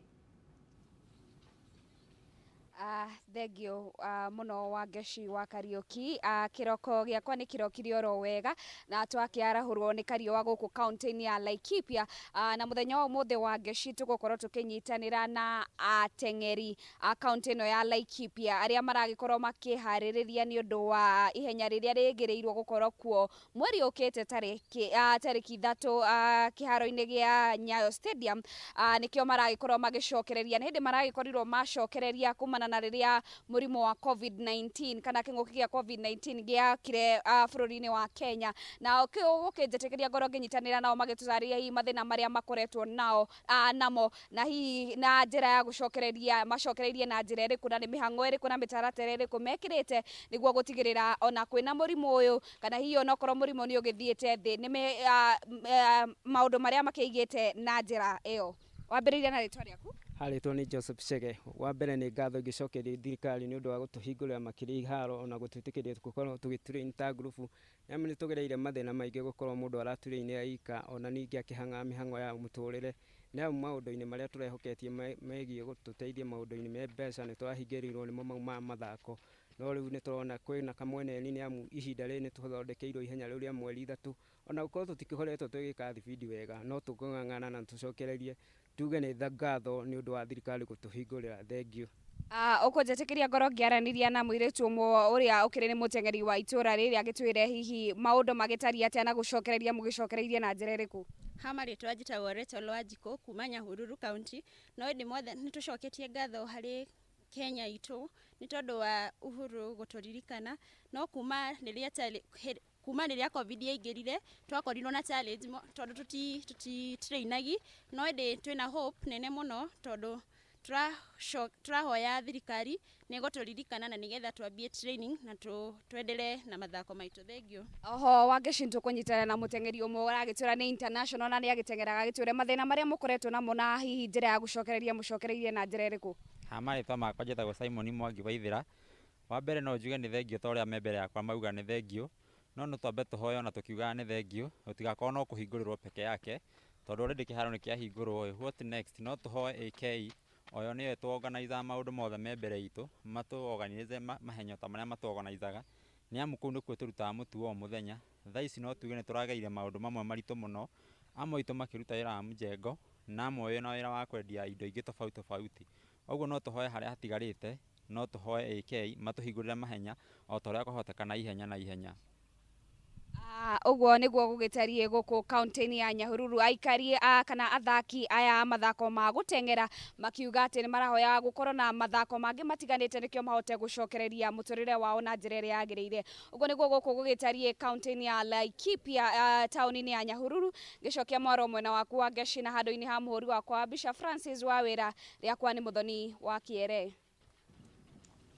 Thengio muno, Wangeci wa Kariuki. Kiroko giakwa nĩ kĩrokire oro wega na twakĩarahũrwo nĩ kariũa gũkũ kaunti-inĩ ya Laikipia. Na mũthenya wa ũmũthĩ, Wangeci, tũgũkorwo tũkĩnyitanĩra na ateng'eri a kaunti ĩno ya Laikipia arĩa maragĩkorwo makĩharĩrĩria nĩ ũndũ wa ihenya rĩrĩa rĩgĩrĩirwo gũkorwo kuo mweri ũkĩte tarĩki 3 kĩharo-inĩ gĩa Nyayo Stadium. Nĩkĩo maragĩkorwo magĩcokereria, nĩ hĩndĩ maragĩkorirwo macokereria kumana na rĩrĩa mũrimũ wa COVID-19 kana kĩng'ũki gĩa COVID-19 gĩakire bũrũri-inĩ wa Kenya, na gũkĩnjĩtĩkĩria ngorwo ngĩnyitanĩra nao magĩtũtarĩria hihi mathĩna marĩa makoretwo nao namo, na hihi na njĩra ya gũcokereria macokereirie na njĩra ĩrĩkũ, na nĩ mĩhang'o ĩrĩkũ na mĩtaratara ĩrĩkũ mekĩrĩte nĩguo gũtigĩrĩra ona kwĩna mũrimũ ũyũ, kana hihi onokorwo mũrimũ nĩ ũgĩthiĩte thĩ, nĩ maũndũ marĩa makĩigĩte na njĩra ĩyo. Wambĩrĩirie na rĩtwa rĩaku. Harĩtwo nĩ Joseph Chege. Wa mbere nĩ ngatho ingĩcokeria thirikari nĩ ũndũ wa gũtũhingũrĩra makĩria iharo ona gũtwĩtĩkĩria gũkorwo tũgĩtrain ta ngurubu, nĩ amu nĩ tũgereire mathĩna maingĩ gũkorwo mũndũ aratrain ika ona ningĩ akĩhang'a mĩhang'o ya mũtũrĩre, nĩ amu maũndũ-inĩ marĩa tũrehoketie megiĩ gũtũteithia maũndũ-inĩ me mbeca nĩ tũrahingĩrĩirwo nĩmo mau ma mathako. No rĩu nĩ tũrona kwĩna kamweneni, nĩ amu ihinda rĩrĩ nĩ tũthondekeirwo ihenya rĩu rĩa mweri 3. Ona gũkorwo tũtikĩkoretwo tũgĩka thibindi wega, no tũkũng'ang'ana na tũcokererie tuge nĩ ngatho nĩ ũndũ wa thirikari gũtũhingũrĩra. Thengiũ. Ũkũnjĩtĩkĩria ngorwo ngĩaranĩria na mũirĩtu ũmwe ũrĩa ũkĩrĩ nĩ mũteng'eri wa itũra rĩrĩ, agĩtwĩre hihi maũndũ magĩtariĩ atĩa na gũcokereria mũgĩcokereirie na njĩra ĩrĩkũ. Ha marĩtwa njĩtagwo Rachel Wanjikũ kuma Nyahururu County. No ĩndĩ mothe nĩ tũcoketie ngatho harĩ Kenya itũ nĩ tondũ wa Uhuru gũtũririkana, no kuma rĩrĩa COVID yaingĩrire twakorirwo na challenge tondũ tũti trainagi, no ĩndĩ twĩna hope nene mũno tondũ tũrahoya thirikari nĩ ĩgũtũririkana na nĩgetha twambie training na twendelee na mathako maitũ. Thengiũ. Oho, Wangeci, tũkũnyitana na mũteng'eri ũmwe ũragĩtwĩra nĩ international na nĩ agĩteng'eraga, agĩtwĩre mathĩna marĩa mũkoretwo namo na hihi njĩra ya gũcokereria mũcokereirie na njĩra ĩrĩkũ. Ha marĩtwa makwa njĩtagwo Simon Mwangi Waithĩra. Wa mbere no njuge nĩ thengio ta ũrĩa me mbere yakwa mauga nĩ thengio, no no twambe tũhoe ona tũkiugaga nĩ thengio gũtigakorwo no kũhingũrĩrwo peke yake, tondũ already kĩharo nĩ kĩahingũrwo ĩ, what next? No tũhoe AK oyo nĩyo ĩtũ maũndũ mothe me mbere itũ, matũ organize mahenya ta marĩa matũ organizaga, nĩ amu kũu nĩkuo tũrutaga mũtu o mũthenya. Thaa ici no tuge nĩ tũragereire maũndũ mamwe maritũ mũno, amwe aitũ makĩruta wĩra wa mjengo na amwe wĩna wĩra wa kwendia indo ingĩ tofauti tofauti. Ũguo no tũhoe harĩa hatigarĩte, no tũhoe AK matũhingũrĩre mahenya o ta ũrĩa kwahoteka na ihenya na ihenya. Ũguo nĩguo gũgĩtariĩ gũkũ kaunti-inĩ ya Nyahururu, aikari kana athaki aya a mathako ma gũteng'era makiuga atĩ nĩ marahoya gũkorwo na mathako mangĩ matiganĩte nĩkĩo mahote gũcokereria mũtũrĩre wao na njĩra ĩrĩa yagĩrĩire. Ũguo nĩguo gũkũ gũgĩtariĩ kaunti-inĩ ya Laikipia, taũni-inĩ ya Nyahururu. Ngĩcokia mwaro mwena waku wa Ngeci, na handũ-inĩ ha mũhũri wakwa wa mbica Francis Wawĩra, rĩakwa nĩ Mũthoni wa Kĩere.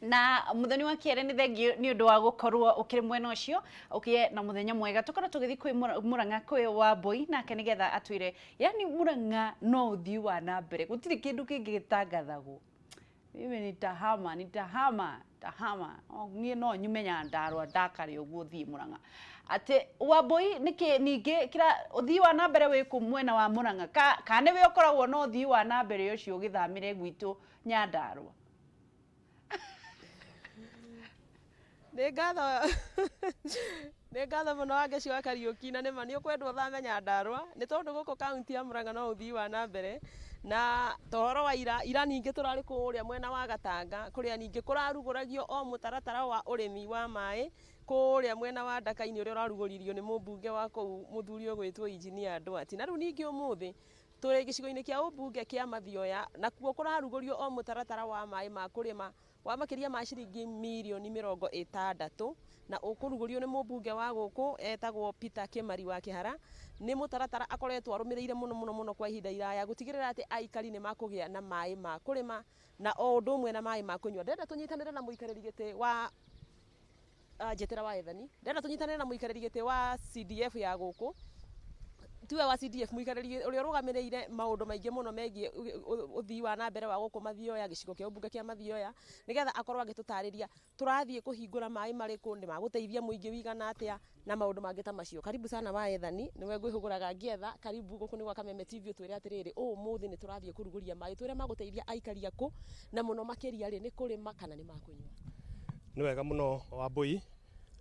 Na muthoni wa kiere ni thengio ni undu wa gukorwo ukiri mwena ucio ukie na muthenya mwega. Tukorwo tugithi kwi Murang'a kwi wa Mbui nake nigetha atwire yani Murang'a no uthii wa na mbere, gutiri kindu kingi gitangathagwo. Mimi nitahama nitahama tahama nie no nyume Nyandarua ndakare uguo thii Murang'a. Ati wa Mbui niki ningi kira uthii wa na mbere wiku mwena wa Murang'a ka niwe ukoragwo na uthii wa na mbere ucio ugithamire gwitu Nyandarua? Nĩ ngatho mũno Wangeci wa Kariũki, na nĩma nĩ ũkwendwo thame Nyandarua nĩ tondũ gũkũ kaunti ya Murang'a no ũthii wa na mbere. Na tohoro wa ira ningĩ tũrarĩ kũrĩa mwena wa Gatanga kũrĩa ningĩ kũrarugũragio o mũtaratara wa ũrĩmi wa maĩ kũrĩa mwena wa Ndaka-inĩ ũrĩa ũrarugũririo nĩ mũmbunge wa kũu mũthuri ũgwĩtwo Engineer Ndwati. Na rĩu ningĩ ũmũthĩ tũrĩ gĩcigo-inĩ kĩa ũmbunge kĩa Mathioya, nakuo kũrarugũrio o mũtaratara wa maĩ ma kũrĩma wa makĩria ma ciringi mirioni 60 na ũkũrugũrio nĩ mũmbunge wa gũkũ etagwo Peter Kĩmari wa Kĩhara. Nĩ mũtaratara akoretwo arũmĩrĩire mũno mũno mũno kwa ihinda iraya gũtigĩrĩra atĩ aikari nĩ makũgĩa na maĩ ma kũrĩma na o ũndũ ũmwe na maĩ ma kũnyua. Ndĩrenda tũnyitanĩre na mũikarĩri gĩtĩ wa njetera wa Ethani, ndĩrenda tũnyitanĩre na mũikarĩri gĩtĩ wa CDF ya gũkũ, tiwe wa CDF mũikarĩri ũrĩa ũrũgamĩrĩire maũndũ maingĩ mũno megiĩ ũthii wa na mbere wa gũkũ Mathioya, gĩcigo kĩa ũmbunge kĩa Mathioya, nĩgetha akorwo agĩtũtarĩria tũrathiĩ kũhingũra maĩ marĩkũ, nĩ magũteithia mũingĩ wĩigana atĩa na maũndũ mangĩ ta macio. Karibu sana wa Ethani, nĩwe ngwĩhũgũraga ngĩetha. Karibu gũkũ nĩ gwa Kameme TV, ũtwĩre atĩrĩrĩ, ũmũthĩ nĩ tũrathiĩ kũrugũria maĩ, twĩre magũteithia aikari akũ na mũno makĩria rĩ nĩ kũrĩma kana nĩ makũnyua. Nĩ wega mũno Wambui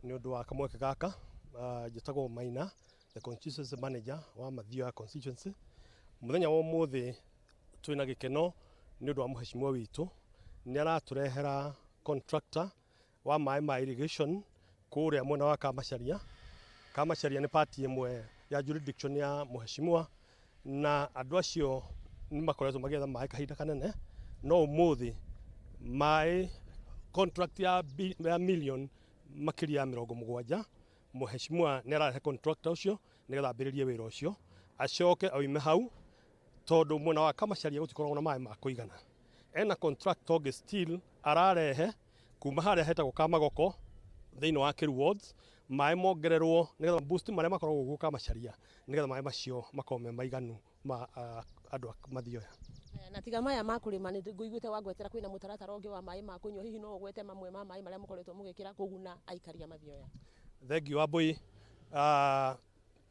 nĩ ũndũ wa kamweke gaka. Njĩtagwo Maina, the constituency manager wa Mathioya constituency. Muthenya wa umuthi twina gikeno ni undu wa muheshimiwa witu ni araturehera contractor wa maĩ ma irrigation kuria mwena wa Kamacharia. Kamacharia ni party imwe ya jurisdiction ya muheshimiwa, na andu acio ni makoretwo magietha maĩ kahinda kanene, no umuthi maĩ contract ya million makiria ya 70 muheshimiwa nĩ ararehe contractor ũcio nĩgetha ambĩrĩrie wĩra ũcio acoke oime hau, tondũ mwena wa Kamacharia gũtikoragwo na maĩ ma kũigana. Ena contractor ũngĩ still ararehe kuma harĩa hetagwo Kamagoko thĩinĩ wa Kĩru wards, maĩ mongererwo nĩgetha boost marĩa makoragwo gũkũ Kamacharia nĩgetha maĩ macio makorwo me maiganu ma andũ a Mathioya. Na tiga maya ma kũrĩma nĩ ngũiguĩte wangwetera kwĩna mũtaratara ũngĩ wa maĩ ma kũnyua, hihi no ũgwete mamwe ma maĩ marĩa mũkoretwo mũgĩkĩra kũguna aikari a Mathioya? Thengiũ Wambui.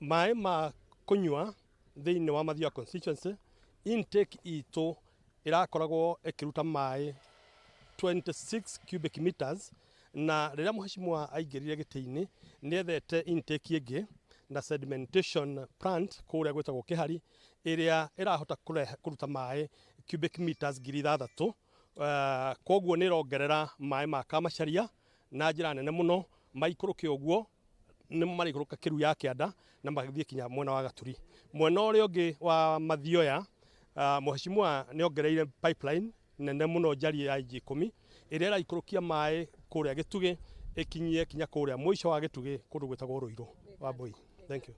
Maĩ ma kũnyua thĩinĩ wa Mathioya constituency, intake itũ ĩrakoragwo ĩkĩruta maĩ 26 cubic meters, na rĩrĩa mũheshimiwa aingĩrire gĩtĩ-inĩ nĩ ethete intake ĩngĩ na sedimentation plant kũrĩa gwĩtagwo Kĩhari ĩrĩa ĩrahota kũruta maĩ cubic meters 6,000. Koguo nĩ ĩrongerera maĩ ma Kamacharia na njĩra nene mũno, maikũrũke ũguo nĩ marĩikũrũka Kĩru ya kĩanda na magĩthiĩ kinya mwena wa Gaturi. Mwena ũrĩa ũngĩ wa Mathioya, mũheshimiwa nĩ ongereire pipeline nene mũno njariĩ ya inji 10 ĩrĩa ĩraikũrũkia maĩ kũrĩa Gĩtugĩ ĩkinyie kinya kũrĩa mũico wa Gĩtugĩ kũndũ gwĩtagwo Rũirũ. Wambui, thank you.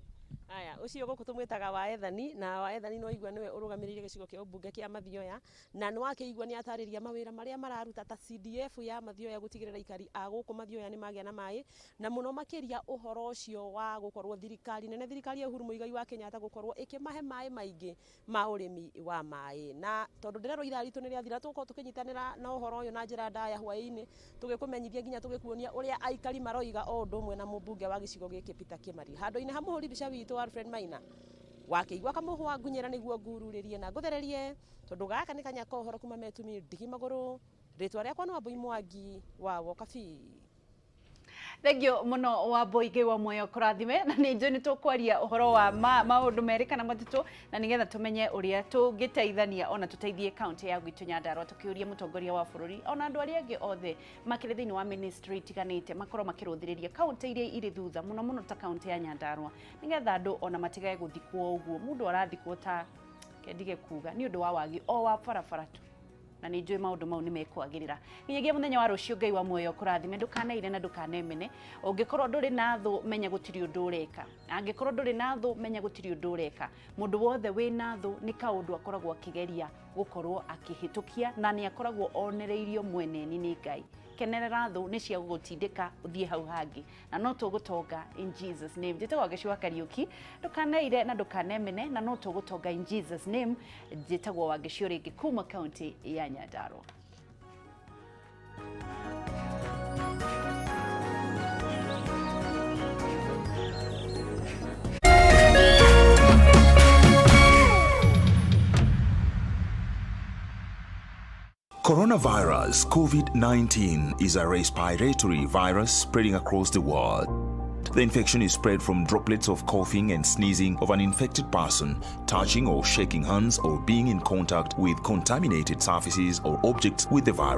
Aya, ucio gũkũ tũmwĩtaga wa Ethani, na wa Ethani no igua nĩwe ũrũgamĩrĩire gĩcigo kĩa ũmbunge kĩa Mathioya, na nĩ wakĩigua nĩ atarĩria mawĩra marĩa mararuta ta CDF ya Mathioya gũtigĩrĩra aikari a gũkũ Mathioya nĩ magĩa na maĩ, na mũno makĩria ũhoro ũcio wa gũkorwo thirikari nene, thirikari ya Uhuru Muigai wa Kenyatta gũkorwo ĩkĩmahe maĩ maingĩ ma ũrĩmi wa maĩ. Na tondũ ndĩrerwo ithaa ritũ nĩ rĩathira, tũgũkorwo tũkĩnyitanĩra na ũhoro ũyũ na njĩra ndaya hwaĩ-inĩ, tũgĩkũmenyithia nginya tũgĩkuonia ũrĩa aikari maroiga o ũndũ ũmwe na mũmbunge wa gĩcigo gĩkĩ Peter Kĩmari. Handũ-inĩ ha mũhũri mbica witũ Alfred Maina wakĩigua kamũhwa ngunyĩra nĩguo ngururĩrie na ngũthererie, tondũ gaka nĩ kanya ka ũhoro kuma metumi ndigi magũrũ. Rĩtwa rĩakwa nĩ Wambui Mwangi wa Wokabi. Thengio muno Wambui, Ngai wa muoyo kũrathime. Na nĩ njũĩ nĩ tũkwaria ũhoro wa maũndũ merĩ kana matatũ, na nĩgetha tũmenye ũrĩa tũngĩteithania ona tũteithie kaunti ya gwitũ Nyandarua, tũkĩũria mũtongoria wa bũrũri ona andũ arĩa angĩ othe makĩrĩ thĩinĩ wa ministry itiganĩte makorwo makĩrũthĩrĩria kaunti iria irĩ thutha mũno mũno ta kaunti ya Nyandarua, nĩgetha andũ ona matigage gũthikwo ũguo mũndũ arathikwo ta kendige kuga nĩ ũndũ wa wagi o wa barabara tu. Na nĩ njũĩ maũndũ mau nĩ mekwagĩrĩra nginyagia mũthenya wa rũciũ. Ngai wa muoyo kũrathime, ndũkaneire na ndũkanemene. Ũngĩkorwo ndũrĩ na thũ, menya gũtirĩ ũndũ ũreka. Angĩkorwo ndũrĩ na thũ, menya gũtirĩ ũndũ ũreka. Mũndũ wothe wĩ na thũ nĩ kaũndũ akoragwo akĩgeria gũkorwo akĩhĩtũkia, na nĩ akoragwo onereirio mweneni nĩ Ngai. Kenerera thũ nĩ cia gũgũtindĩka ũthiĩ hau hangĩ, na no tũgũtonga in Jesus name. Njĩtagwo Wangeci wa Kariũki, ndũkaneire na ndũkanemene, na no tũgũtonga in Jesus name. Njĩtagwo Wangeci o rĩngĩ kuma kaunti ya Nyandarua. Coronavirus COVID-19 is a respiratory virus spreading across the world. The infection is spread from droplets of coughing and sneezing of an infected person, touching or shaking hands, or being in contact with contaminated surfaces or objects with the virus.